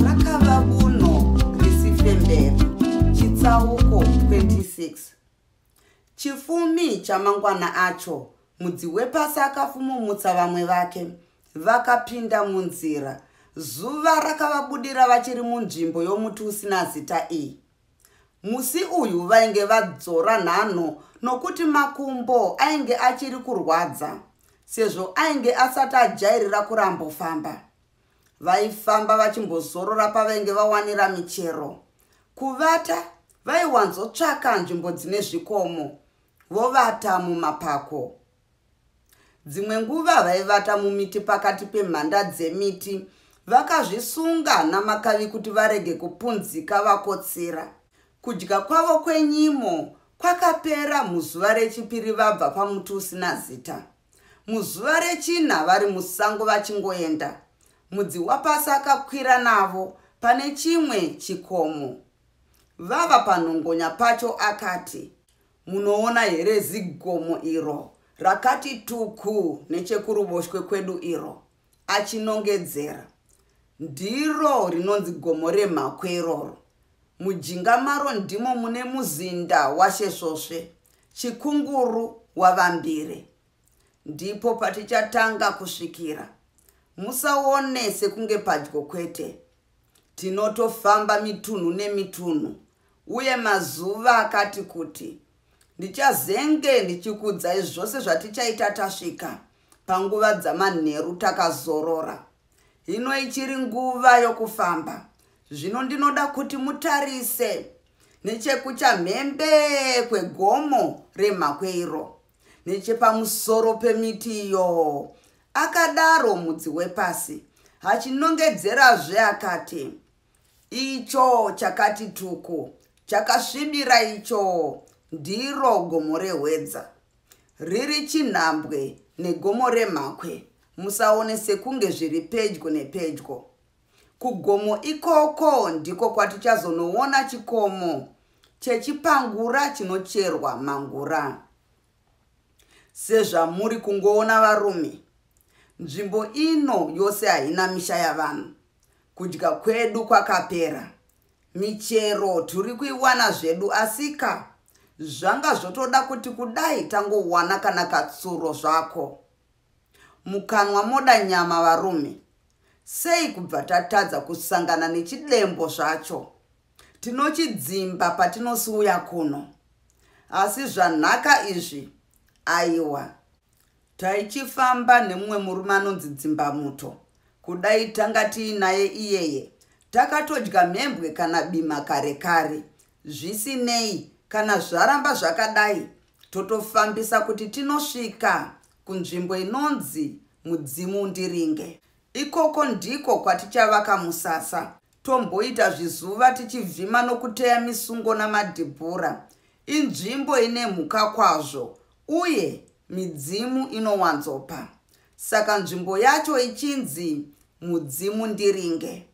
Rakava buno risifemberi chitsauko 26 Chifumi chamangwana acho mudzi wepasi akafumumutsa vamwe vake vakapinda munzira. Zuva rakavabudira vachiri munzvimbo yomuti usina zita iyi. Musi uyu vainge vadzora nhanho nokuti makumbo ainge achiri kurwadza sezvo ainge asati ajairira kurambofamba. Vaifamba vachimbozorora pavainge vawanira michero. Kuvata vaiwanzotsvaka nzvimbo dzine zvikomo vovata mumapako. Dzimwe nguva vaivata mumiti pakati pemhanda dzemiti vakazvisunga namakavi kuti varege kupunzika vakotsira. Kudya kwavo kwenyimo kwakapera muzuva rechipiri vabva pamuti usina zita. Muzuva rechina vari musango vachingoenda, Mudziwapasi akakwira navo pane chimwe chikomo. Vava panhongonya pacho akati, Munoona here zigomo iro rakati tuku nechekuruboshwe kwedu iro? Achinongedzera. Ndiro rinonzi gomo reMhakwe iroro. Mujinga maro ndimo mune muzinda waShe Svosve, Chikunguru waVaMbire. Ndipo patichatanga kusvikira. Musaone sekunge padyo kwete. Tinotofamba mitunhu nemitunhu uye mazuva akati kuti. Ndichazenge ndichikuudzai zvose zvatichaita tasvika panguva dzamanheru takazorora. Hino ichiri nguva yokufamba. Zvino ndinoda kuti mutarise nechekuchamhembe kwegomo remhakwe iro, nechepamusoro pemiti iyo, akadaro mudzi wepasi achinongedzerazve akati, Icho chakati tuku, chakasvibira icho, ndiro gomo rehwedza. Riri chinhambwe negomo remhakwe, musaone sekunge zviri pedyo nepedyo. Kugomo ikoko ndiko kwatichazonoona chikomo chechipangura chinocherwa mangura. Sezvamuri kungoona varume, nzvimbo ino yose haina misha yavanhu. Kudya kwedu kwakapera. Michero turi kuiwana zvedu asika zvanga zvotoda kuti kudai tangowana kana katsuro zvako. Mukanwa moda nyama varume. Sei kubva tatadza kusangana nechidembo zvacho? Tinochidzimba patinosiuya kuno. Asi zvanhaka izvi aiwa. Taichifamba nemumwe murume anonzi Dzimbamuto. Kudai tanga tiinaye iyeye, takatodya mhembwe kana bima kare kare. Zvisinei, kana zvaramba zvakadai, totofambisa kuti tinosvika kunzvimbo inonzi Mudzimu Undiringe. Ikoko ndiko kwatichavaka musasa, tomboita zvizuva tichivhima nokuteya misungo namadhibhura. Inzvimbo ine mhuka kwazvo uye midzimu inowanzopa. Saka nzvimbo yacho ichinzi Mudzimu Ndiringe.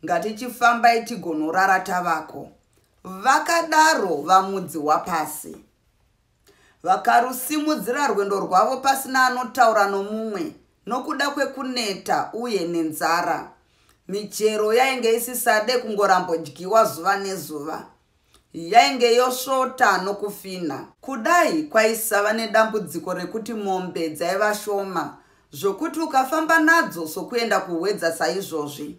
Ngatichifambai tigonorara tavako, vakadaro VaMudzi waPasi. Vakarusimudzira rwendo rwavo pasina anotaura nomumwe nokuda kwekuneta uye nenzara. Michero yainge isisade kungorambodyiwa zuva nezuva. Yainge yosvota nokufinha. Kudai kwaisava nedambudziko rekuti mombe dzaiva shoma zvokuti ukafamba nadzo sokuenda kuHwedza saizvozvi,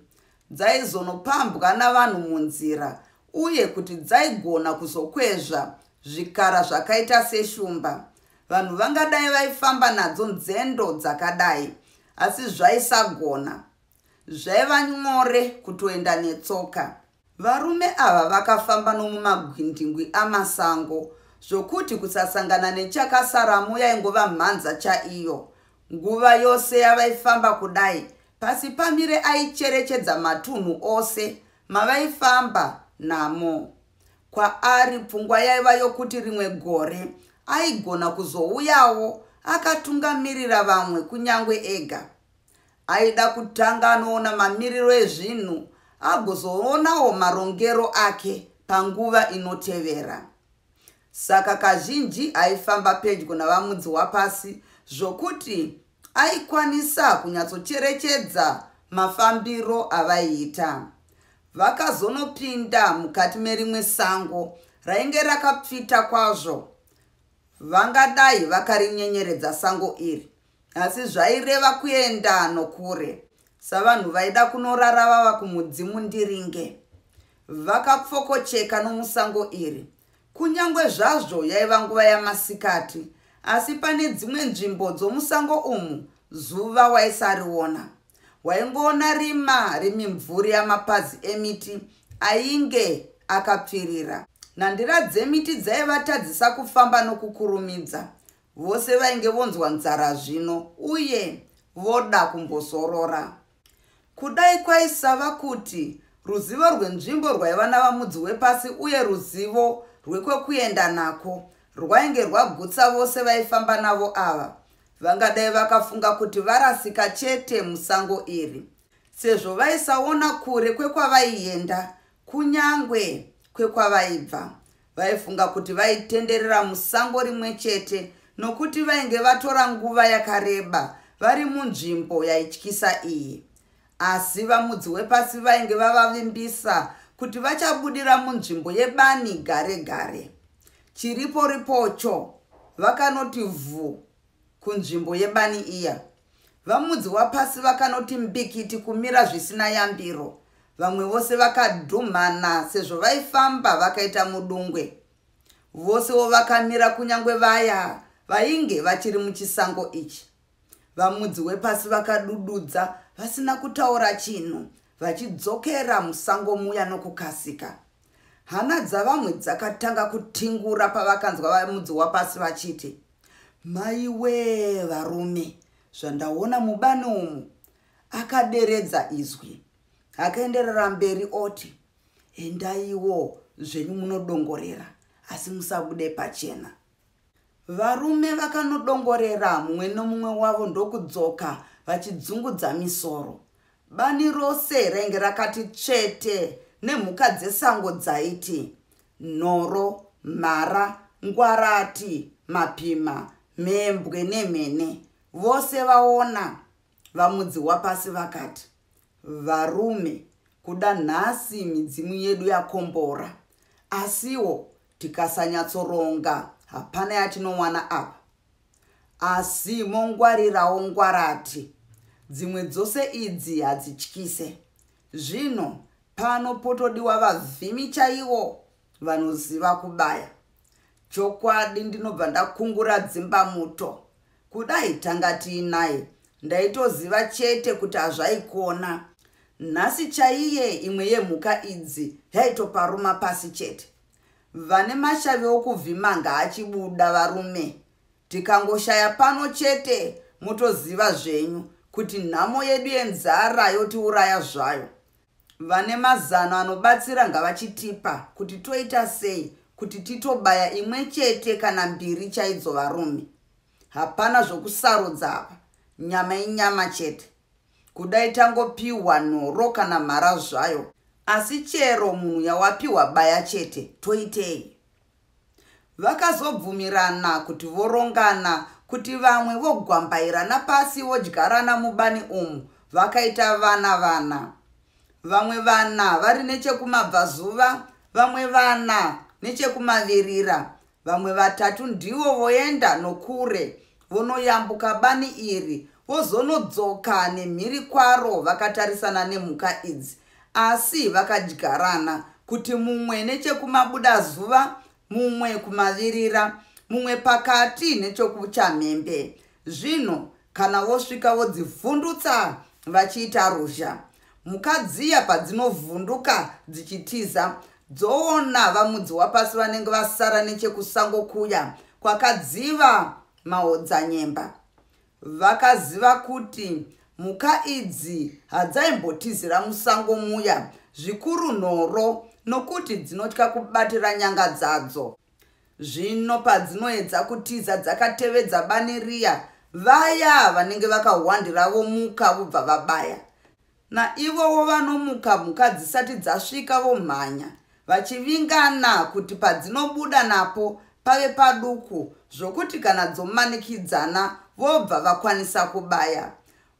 dzaizonopambwa navanhu munzira uye kuti dzaigona kuzokwezva zvikara zvakaita seshumba, vanhu vangadai vaifamba nadzo nzendo dzakadai, asi zvaisagona. Zvaiva nyore kutoenda netsoka. Varume ava vakafamba nomumagwindingwi amasango zvokuti kusasangana nechakasaramo yaingova mhanza chaiyo. Nguva yose yavaifamba kudai, Pasipamire aicherechedza matunhu ose mavaifamba namo. Kwaari pfungwa yaiva yokuti rimwe gore aigona kuzouyawo akatungamirira vamwe kunyangwe ega. Aida kutanga anoona mamiriro ezvinhu agozoonawo marongero ake panguva inotevera. Saka kazhinji aifamba pedyo naVaMudziwapasi zvokuti aikwanisa kunyatsocherechedza mafambiro avaiita. Vakazonopinda mukati merimwe sango rainge rakapfita kwazvo. Vangadai vakarinyenyeredza sango iri, asi zvaireva kuenda nokure, savanhu vaida kunorara vava kumudzimu ndiringe. Vakapfokocheka nomusango iri, kunyange zvazvo yaiva nguva yamasikati, asi pane dzimwe nzvimbo dzomusango umu zuva waisariona. Waingoona rima remimvuri yamapazi emiti ainge akapfirira. Nhandira dzemiti dzaivatadzisa kufamba nokukurumidza. Vose vainge vonzwa nzara zvino uye voda kumbozorora. Kudai kwaisava kuti ruzivo rwenzvimbo rwaiva naVaMudziwepasi uye ruzivo rwekwekuenda nako rwainge rwagutsa vose vaifamba navo ava, vangadai vakafunga kuti varasika chete musango iri, sezvo vaisaona kure kwekwavaienda kunyangwe kwekwavaibva. Vaifunga kuti vaitenderera musango rimwe chete nokuti vainge vatora nguva yakareba vari munzvimbo yaityisa iyi. Asi VaMudziwepasi vainge vavavimbisa kuti vachabudira munzvimbo yebani gare gare. Chiripo ripocho vakanoti vhu kunzvimbo yebani iya. VaMudziwapasi vakanoti mbikiti kumira zvisina yambiro. Vamwe vose vakadhumhana sezvo vaifamba vakaita mudungwe. Vosewo vakamira kunyangwe vaya vainge vachiri muchisango ichi. VaMudziwepasi vakadududza vasina kutaura chinhu vachidzokera musango muya nokukasika. Hana dzavamwe dzakatanga kutingura pavakanzwa VaMudziwapasi vachiti, Maiwee varume, zvandaona mubani umu! Akaderedza izwi akaenderera mberi oti, Endaiwo zvenyu munodongorera asi musabude pachena. Varume vakanodongorera mumwe nomumwe wavo ndokudzoka vachidzungudza misoro. Bani rose rainge rakati tsvete nemhuka dzesango dzaiti nhoro, mhara, ngwarati, mapima, mhembwe nemhene. Vose vaona VaMudziwapasi vakati, Varume, kuda nhasi midzimu yedu yakombora. Asiwo tikasanyatsoronga hapana yatinowana apa. Asi mongwarirawo ngwarati. Dzimwe dzose idzi hadzityise. Zvino pano potodiwa vavhimi chaivo vanoziva kubaya. Chokwadi ndinobva ndakungura dzimbamuto. Kudai tanga tiinaye ndaitoziva chete kuti hazvaikona. Nhasi chaiye imwe yemhuka idzi yaitoparuma pasi chete. Vane mashavi okuvhima ngaachibuda varume. Tikangoshaya pano chete motoziva zvenyu kuti nhamo yedu yenzara yotiuraya zvayo. Vane mazano anobatsira ngavachitipa kuti toita sei kuti titobaya imwe chete kana mbiri chaidzo varume. Hapana zvokusarudza apa, nyama inyama chete. Kudai tangopiwa nhoro kana mhara zvayo, asi chero munhu yawapiwa baya chete, toitei? Vakazobvumirana kuti vorongana kuti vamwe vogwambairana pasi vodyarana mubani umu vakaita vana vana. Vamwe vana vari nechekumabvazuva, vamwe vana nechekumavirira, Vamwe vatatu ndivo voenda nokure vonoyambuka bani iri vozonodzoka nemhiri kwaro vakatarisana nemhuka idzi asi vakadyarana kuti mumwe nechekumabudazuva mumwe kumavirira mumwe pakati nechekuchamhembe zvino kana vosvika vodzivhundutsa vachiita ruzha mhuka dziya padzinovhunduka dzichitiza dzoona vamudziwapasi vanenge vasara nechekusango kuya kwakadziva maodzanyemba vakaziva kuti Mhuka idzi hadzaimbotizira musango muya, zvikuru nhoro, nokuti dzinotya kubatira nyanga dzadzo. Zvino padzinoedza kutiza dzakatevedza bani riya, vaya vanenge vakahwandira vomuka vobva vabaya. Naivowo vanomuka mhuka dzisati dzasvika vomhanya vachivingana kuti padzinobuda napo pave paduku zvokuti kana dzomanikidzana vobva vakwanisa kubaya.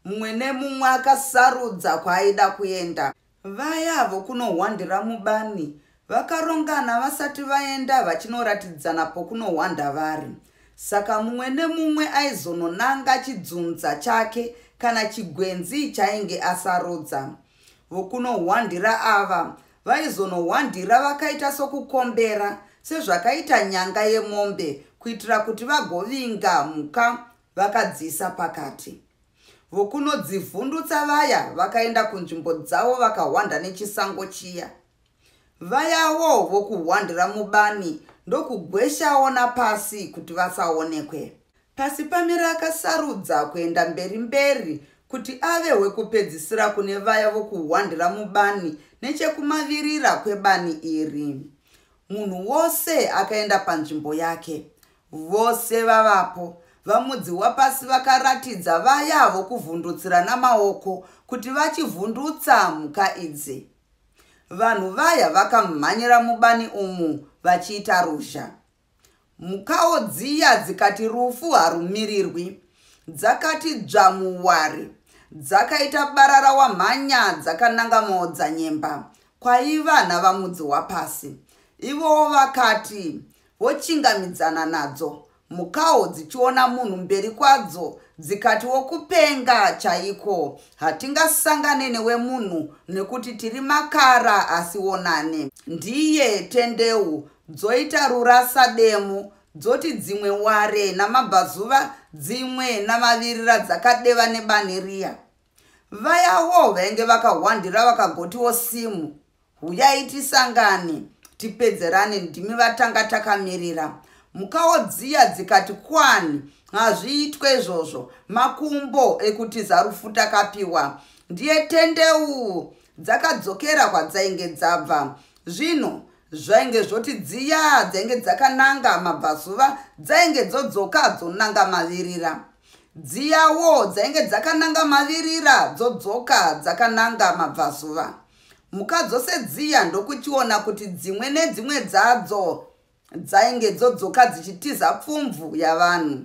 Mumwe nemumwe akasarudza kwaaida kuenda. Vaya vokunohwandira mubani vakarongana vasati vaenda vachinoratidzana pokunohwanda vari. Saka mumwe nemumwe aizononanga chidzunza chake kana chigwenzi chainge asarudza. Vokunohwandira ava vaizonohwandira vakaita sokukombera sezvakaita nyanga yemombe kuitira kuti vagovinga mhuka vakadziisa pakati. Vokunodzivhundutsa vaya vakaenda kunzvimbo dzavo vakahwanda nechisango chiya. Vayawo vokuhwandira mubani ndokugweshawo napasi kuti vasaonekwe. Pasipamire akasarudza kuenda mberi mberi kuti ave wekupedzisira kune vaya vokuhwandira mubani nechekumavirira kwebani iri. Munhu wose akaenda panzvimbo yake. Vose vavapo, VaMudziwapasi vakaratidza vaya vokuvhundutsira namaoko kuti vachivhundutsa mhuka idzi. Vanhu vaya vakamhanyira mubani umu vachiita ruzha. Mhukawo dziya dzikati rufu harumirirwi. Dzakati dzvamuwari. Dzakaita barara wamhanya dzakananga maodzanyemba kwaiva naVaMudziwapasi. Ivowo vakati vochingamidzana nadzo. Mhukawo dzichiona munhu mberi kwadzo dzikati wokupenga chaiko hatingasangane newe munhu nekuti tiri makara asionane. Ndiye tendeu dzoita rurasa demo dzoti dzimwe ware namabvazuva dzimwe namavirira dzakadeva nebani riya. Vayawo vainge vakahwandira vakagotiwo simu Huyai tisangane tipedzerane ndimi vatanga takamirira. Mhukawo dziya dzikati kwani hazviitwe izvozvo makumbo ekutiza rufu takapiwa ndiye tendeu dzakadzokera kwadzainge dzabva zvino zvainge zvoti dziya dzainge dzakananga mabvazuva dzainge dzodzoka dzonanga mavirira dziyawo dzainge dzakananga mavirira dzodzoka dzakananga mabvazuva Mhuka dzose dziya ndokuchiona kuti dzimwe nedzimwe dzadzo dzainge dzodzoka dzichitiza pfumvu yavanhu.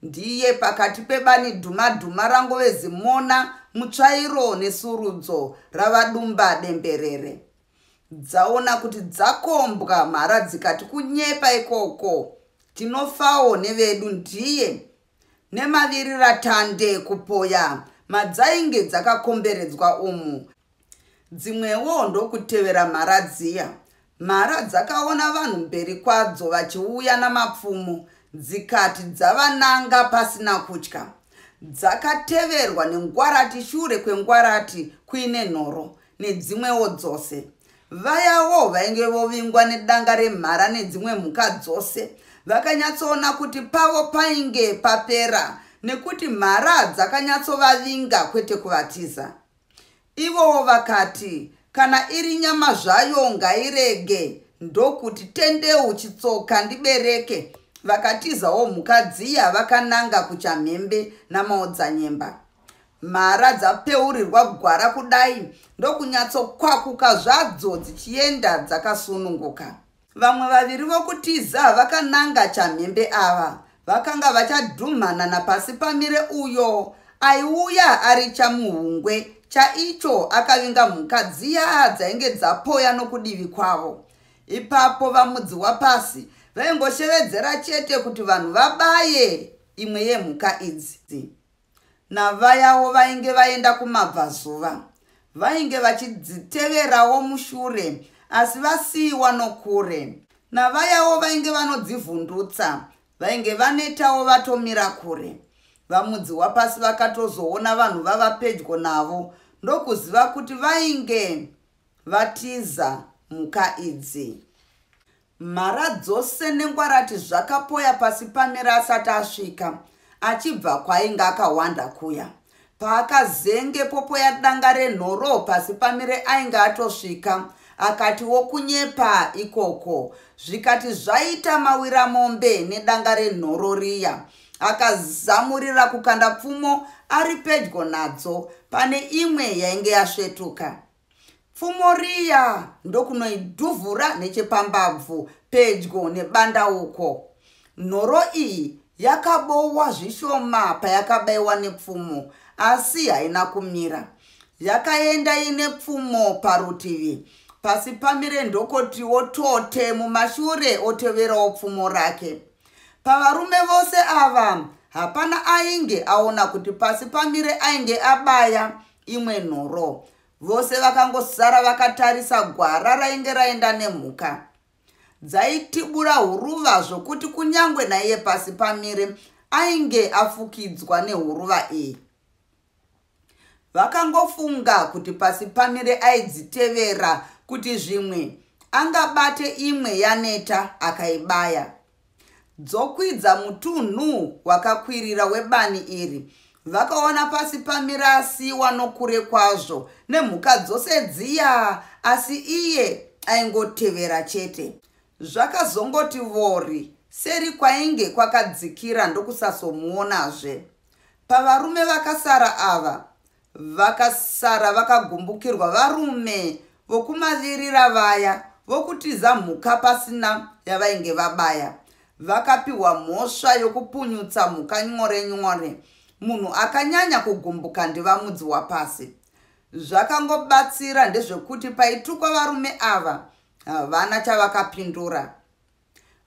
Ndiye pakati pebani dhuma dhuma rangove zimona mutsvairo nesurudzo rava dumba demberere. Dzaona kuti dzakombwa mhara dzikati kunyepa ikoko tinofawo nevedu ndiye nemavirira tande kupoya madzainge dzakakomberedzwa umu. Dzimwewo ndokutevera mhara dziya. Mhara dzakaona vanhu mberi kwadzo vachiuya namapfumo dzikati dzavananga pasina kutya. Dzakateverwa nengwarati shure kwengwarati kuine nhoro nedzimwewo dzose. Vayawo vainge vovingwa nedanga remhara nedzimwe mhuka dzose vakanyatsoona kuti pavo painge papera nekuti mhara dzakanyatsovavinga kwete kuvatiza. Ivowo vakati, Kana iri nyama zvayo ngairege, ndokuti tendeu chitsoka ndibereke. Vakatizawo mhuka dziya vakananga kuchamhembe namaodzanyemba. Mhara dzapeurirwa gwara kudai ndokunyatsokwakuka zvadzo dzichienda dzakasununguka. Vamwe vaviri vokutiza vakananga chamhembe ava vakanga vachadhumhana naPasipamire uyo aiuya ari chamuhungwe chaicho akavinga mhuka dziya dzainge dzapoya nokudivi kwavo. Ipapo VaMudziwapasi vaingoshevedzera chete kuti vanhu vabaye imwe yemhuka idzi. Navayawo vainge vaenda kumabvazuva vainge vachidziteverawo mushure asi vasiiwa nokure. Navayawo vainge vanodzivhundutsa vainge vanetawo vatomira kure. VaMudziwapasi vakatozoona vanhu vava pedyo navo ndokuziva kuti vainge vatiza mhuka idzi. Mhara dzose nengwarati zvakapoya pasi pamira asati asvika achibva kwainge akahwanda kuya. Paakazenge popoya danga renhoro Pasipamire ainge atosvika akati wokunyepa ikoko. Zvikati zvaita mawira mombe nedanga renhoro riya. Akazamurira kukanda pfumo ari pedyo nadzo pane imwe yainge yasvetuka. Pfumo riya ndokunoidhuvhura nechepambabvu pedyo nebandauko. Nhoro iyi yakabowa zvishoma payakabaiwa nepfumo asi haina kumira. Yakaenda ine pfumo parutivi. Pasipamire ndokotiwo tote mumashure oteverawo pfumo rake. Pavarume vose ava hapana ainge aona kuti Pasipamire ainge abaya imwe nhoro. Vose vakangosara vakatarisa gwara rainge raenda nemhuka. Dzaitibura huruva zvokuti kunyangwe naiye Pasipamire ainge afukidzwa nehuruva iyi. Vakangofunga kuti Pasipamire aidzitevera kuti zvimwe angabate imwe yaneta akaibaya. Dzokwidza mutunhu wakakwirira webani iri, vakaona Pasipamire asiwa nokure kwazvo nemhuka dzose dziya asi iye aingotevera chete. Zvakazongoti vori seri kwainge kwakadzikira ndokusazomuonazve. Pavarume vakasara ava, vakasara vakagumbukirwa varume vokumavirira vaya vokutiza mhuka pasina yavainge vabaya. Vakapiwa mhosva yokupunyutsa mhuka nyore nyore. Munhu akanyanya kugumbuka ndiVaMudziwapasi. Zvakangobatsira ndezvekuti paitukwa varume ava havana chavakapindura.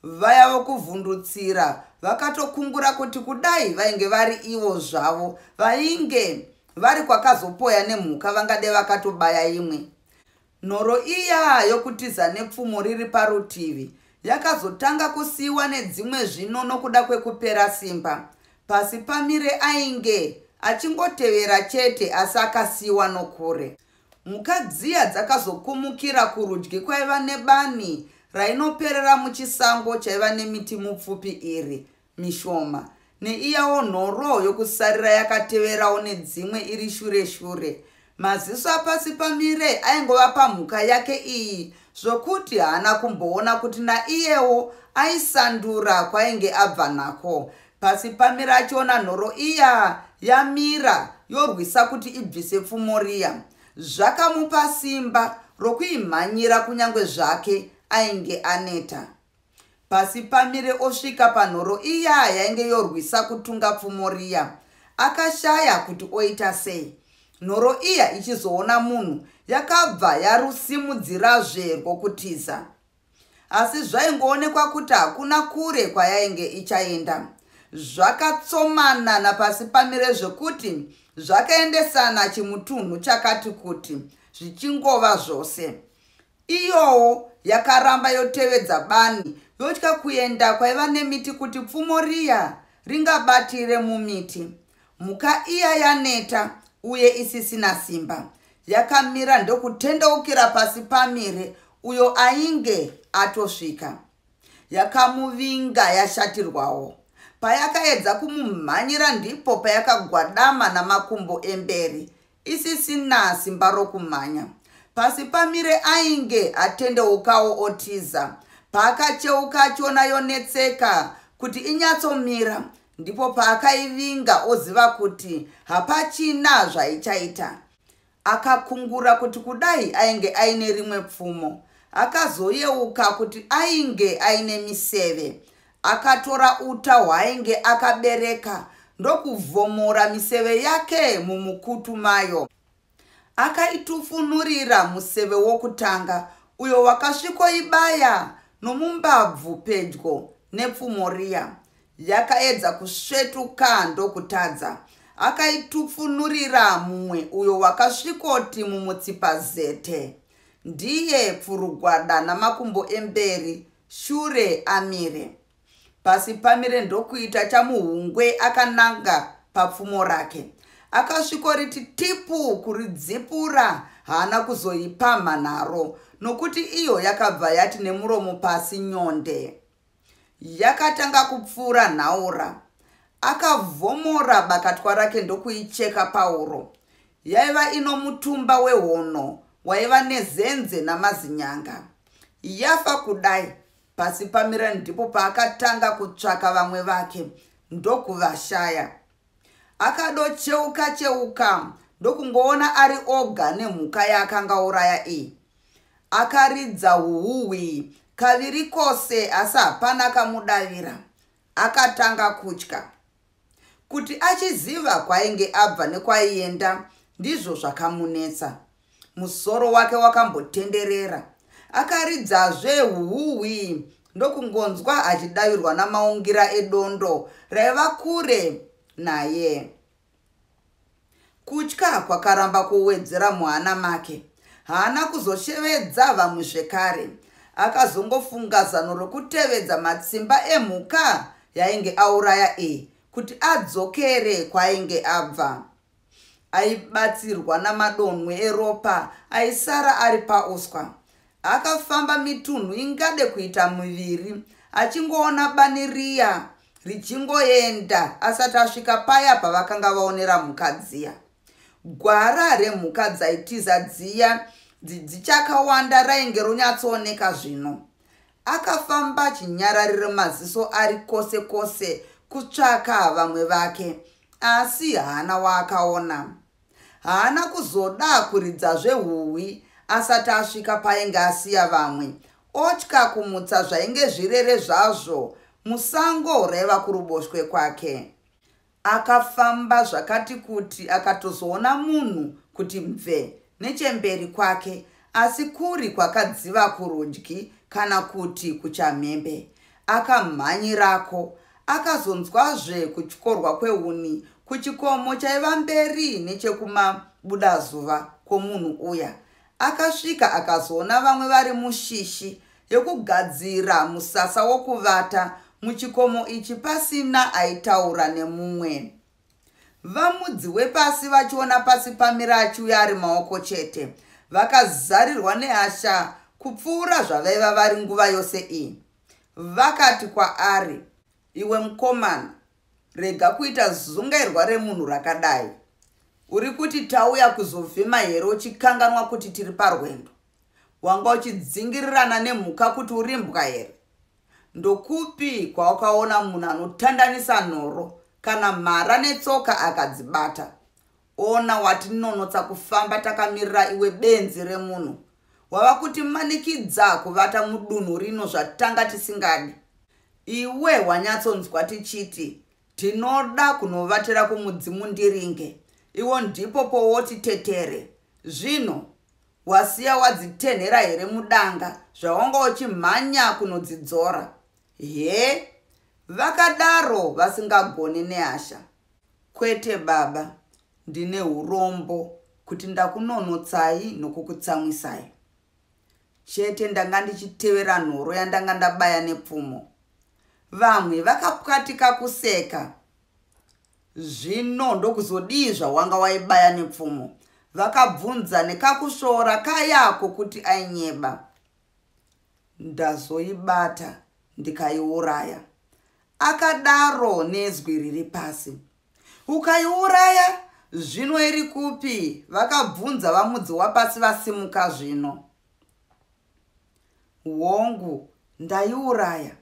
Vaya vokuvhundutsira vakatokungura kuti kudai vainge vari ivo zvavo vainge vari kwakazopoya nemhuka vangade vakatobaya imwe. Nhoro iya yokutiza nepfumo riri parutivi yakazotanga kusiiwa nedzimwe zvino nokuda kwekupera simba. Pasipamire ainge achingotevera chete asi akasiiwa nokure. Mhuka dziya dzakazokumukira kurudyi kwaiva nebani rainoperera muchisango chaiva nemiti mupfupi iri mishoma. Neiyawo nhoro yokusarira yakateverawo nedzimwe iri shure shure. Maziso aPasipamire aingova pamhuka yake iyi zvokuti haana kumboona kuti naiyewo aisandura kwainge abva nako. Pasipamire achiona nhoro iya yamira yorwisa kuti ibvise pfumo riya. Zvakamupa simba rokuimhanyira kunyange zvake ainge aneta. Pasipamire osvika panhoro iya yainge yorwisa kutunga pfumo riya. Akashaya kuti oita sei. Nhoro iya ichizoona munhu yakabva yarusimudzirazve rwokutiza. Asi zvaingoonekwa kuti hakuna kure kwayainge ichaenda. Zvakatsomana naPasipamire zvekuti zvakaendesana chimutunhu chakati kuti zvichingova zvose. Iyowo yakaramba yotevedza bani yotya kuenda kwaiva nemiti kuti pfumo riya ringabatire mumiti. Mhuka iya yaneta uye isisina simba yakamira ndokutendeukira Pasipamire uyo ainge atosvika. Yakamuvinga yashatirwawo. Payakaedza kumumhanyira ndipo payakagwadama namakumbo emberi isisina simba rokumhanya. Pasipamire ainge atendeukawo otiza. Paakacheuka achiona yonetseka kuti inyatsomira ndipo paakaivinga oziva kuti hapachina zvaichaita. Akakungura kuti kudai ainge aine rimwe pfumo. Akazoyeuka kuti ainge aine miseve. Akatora uta hwaainge akabereka ndokuvhomora miseve yake mumukutu mayo. Akaitufunurira museve wokutanga uyo wakasvikoibaya nomumbabvu pedyo nepfumo riya. Yakaedza kusvetuka ndokutadza. Akaitufunurira mumwe uyo wakasvikoti mumutsipa zete. Ndiye pfurugwada namakumbo emberi shure amire. Pasipamire ndokuita chamuhungwe akananga papfumo rake. Akasvikoriti tipu kuridzipura haana kuzoipamha naro nokuti iyo yakabva yati nemuromo pasi nyonde. Yakatanga kupfuura nhaura. Akavhomora bakatwa rake ndokuicheka pahuro. Yaiva ino mutumba wehono waiva nezenze namazinyanga. Yafa kudai, Pasipamire ndipo paakatanga kutsvaka vamwe vake ndokuvashaya. Akadocheuka cheuka ndokungoona ari oga nemhuka yaakanga auraya iyi. Akaridza huhuhwi kaviri kose asi hapana akamudavira. Akatanga kutya. Kuti achiziva kwainge abva nekwaienda ndizvo zvakamunetsa. Musoro wake wakambotenderera. Akaridzazve huhuhwi ndokungonzwa achidavirwa namaungira edondo raiva kure naye. Kutya kwakaramba kuwedzera muhana make. Haana kuzoshevedza vamwe zvekare. Akazongofunga zano rokutevedza matsimba emhuka yainge auraya iyi kuti adzokere kwaainge abva. Aibatsirwa namadonhwe eropa aisara ari pauswa. Akafamba mitunhu ingade kuita miviri achingoona bani riya richingoenda asati asvika paya pavakanga vaonera mhuka dziya. Gwara remhuka dzaitiza dziya dzichakawanda rainge ronyatsooneka zvino. Akafamba chinyararire maziso ari kose kose kutsvaka vamwe vake asi haana waakaona. Haana kuzoda kuridzazve huhwi asati asvika paainge asiya vamwe, otya kumutsa zvainge zvirere zvazvo musango raiva kuruboshwe kwake. Akafamba zvakati kuti akatozoona munhu kuti mve nechemberi kwake asi kuri kwakadziva kurudyi kana kuti kuchamhembe. Akamhanyirako. Akazonzwazve kutyorwa kwehuni kuchikomo chaiva mberi nechekumabudazuva kwomunhu uya. Akasvika akazoona vamwe vari mushishi yokugadzira musasa wokuvata muchikomo ichi pasina aitaura nemumwe. Vamudziwepasi vachiona Pasipamire achiuya ari maoko chete, vakazarirwa nehasha kupfuura zvavaiva vari nguva yose iyi. Vakati kwaari, Iwe mukomana, rega kuita zungairwa remunhu rakadai. Uri kuti tauya kuzovhima here uchikanganwa kuti tiri parwendo? Wanga uchidzingirirana nemhuka kuti urimbwa here? Ndokupi kwawakaona munhu anotandanisa nhoro kana mhara netsoka akadzibata? Ona watinonotsa kufamba takamirira iwe benzi remunhu. Wava kutimanikidza kuvata mudunhu rino zvatanga tisingadi. Iwe wanyatsonzwa tichiti tinoda kunovatira kumudzimu ndiringe. Iwo ndipo powoti tetere. Zvino wasiya wadzitenhera here mudanga zvawanga uchimhanya kunodzidzora? He? Vakadaro vasingagoni nehasha. Kwete baba, ndine urombo kuti ndakunonotsai nokukutsamwisai. Chete ndanga ndichitevera nhoro yandanga ndabaya nepfumo. Vamwe vakapwatika kuseka. Zvino ndokuzodii zvawanga waibaya nepfumo? Vakabvunza nekakusvoora kaya kokuti ainyeba. Ndazoibata ndikaiuraya. Akadaro nezwi riri pasi. Ukaiuraya? Zvino iri kupi? Vakabvunza VaMudziwapasi vasimuka zvino. Hongu, ndaiuraya.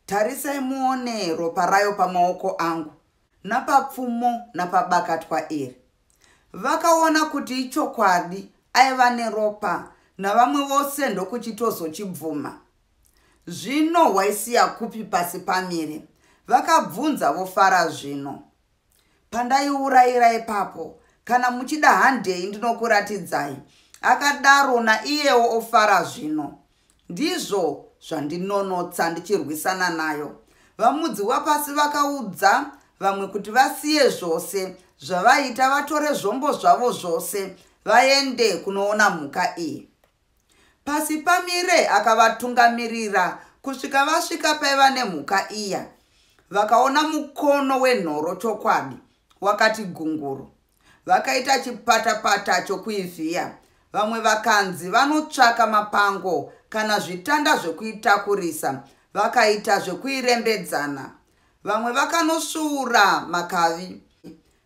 Tarisai muone ropa rayo pamaoko angu, napapfumo napabakatwa iri. Vakaona kuti ichokwadi aiva neropa navamwe vose ndokuchitozochibvuma. Zvino waisiya kupi Pasipamire? Vakabvunza vofara zvino. Pandaiurayira ipapo, kana muchida handei ndinokuratidzai, akadaro naiyewo ofara zvino. Ndizvo zvandinonotsa ndichirwisana nayo. Vamudziwapasi vakaudza vamwe kuti vasiye zvose zvavaita vatore zvombo zvavo zvose vaende kunoona mhuka iyi. Pasipamire akavatungamirira kusvika vasvika paiva nemhuka iya. Vakaona mukono wenhoro chokwadi wakati gunguru. Vakaita chipatapata chokuivhiya. Vamwe vakanzi vanotsvaka mapango kana zvitanda zvekuitakurisa vakaita zvekuirembedzana. Vamwe vakanosvuura makavi.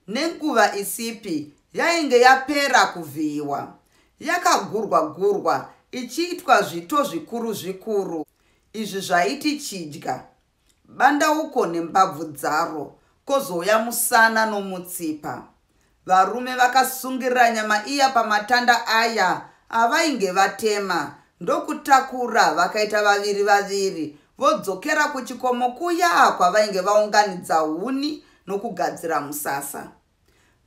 Nenguva isipi yainge yapera kuvhiyiwa. Yakagurwa-gurwa ichiitwa zvito zvikuru zvikuru. Izvi zvaiti chidya, bandauko nembabvu dzaro, kozouya musana nomutsipa. Varume vakasungirira nyama iya pamatanda aya avainge vatema ndokutakura vakaita vaviri vaviri vodzokera kuchikomo kuya kwavainge vaunganidza huni nokugadzira musasa.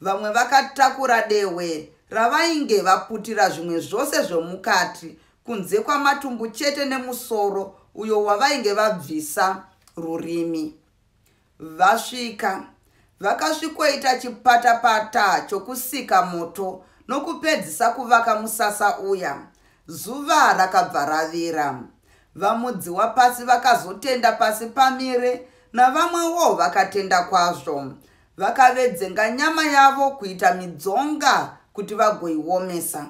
Vamwe vakatakura dehwe ravainge vaputira zvimwe zvose zvomukati kunze kwamatumbu chete nemusoro uyo wavainge vabvisa rurimi. Vasvika, vakasvikoita chipatapata chokusika moto nokupedzisa kuvaka musasa uya. Zuva rakabva ravira. VaMudziwapasi vakazotenda pasi pamire navamwewo vakatenda kwazvo. Vakavedzenga nyama yavo kuita midzonga kuti vagoiomesa.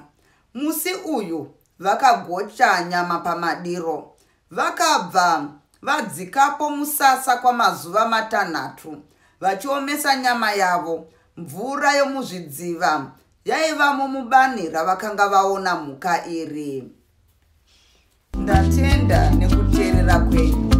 Musi uyu vakagocha nyama pamadiro. Vakabva vadzikapo musasa kwamazuva matanhatu vachiomesa nyama yavo. Mvura yomuzvidziva yaivamo mubani ravakanga vaona mhuka iri. Ndatenda nekuteerera kwenyu.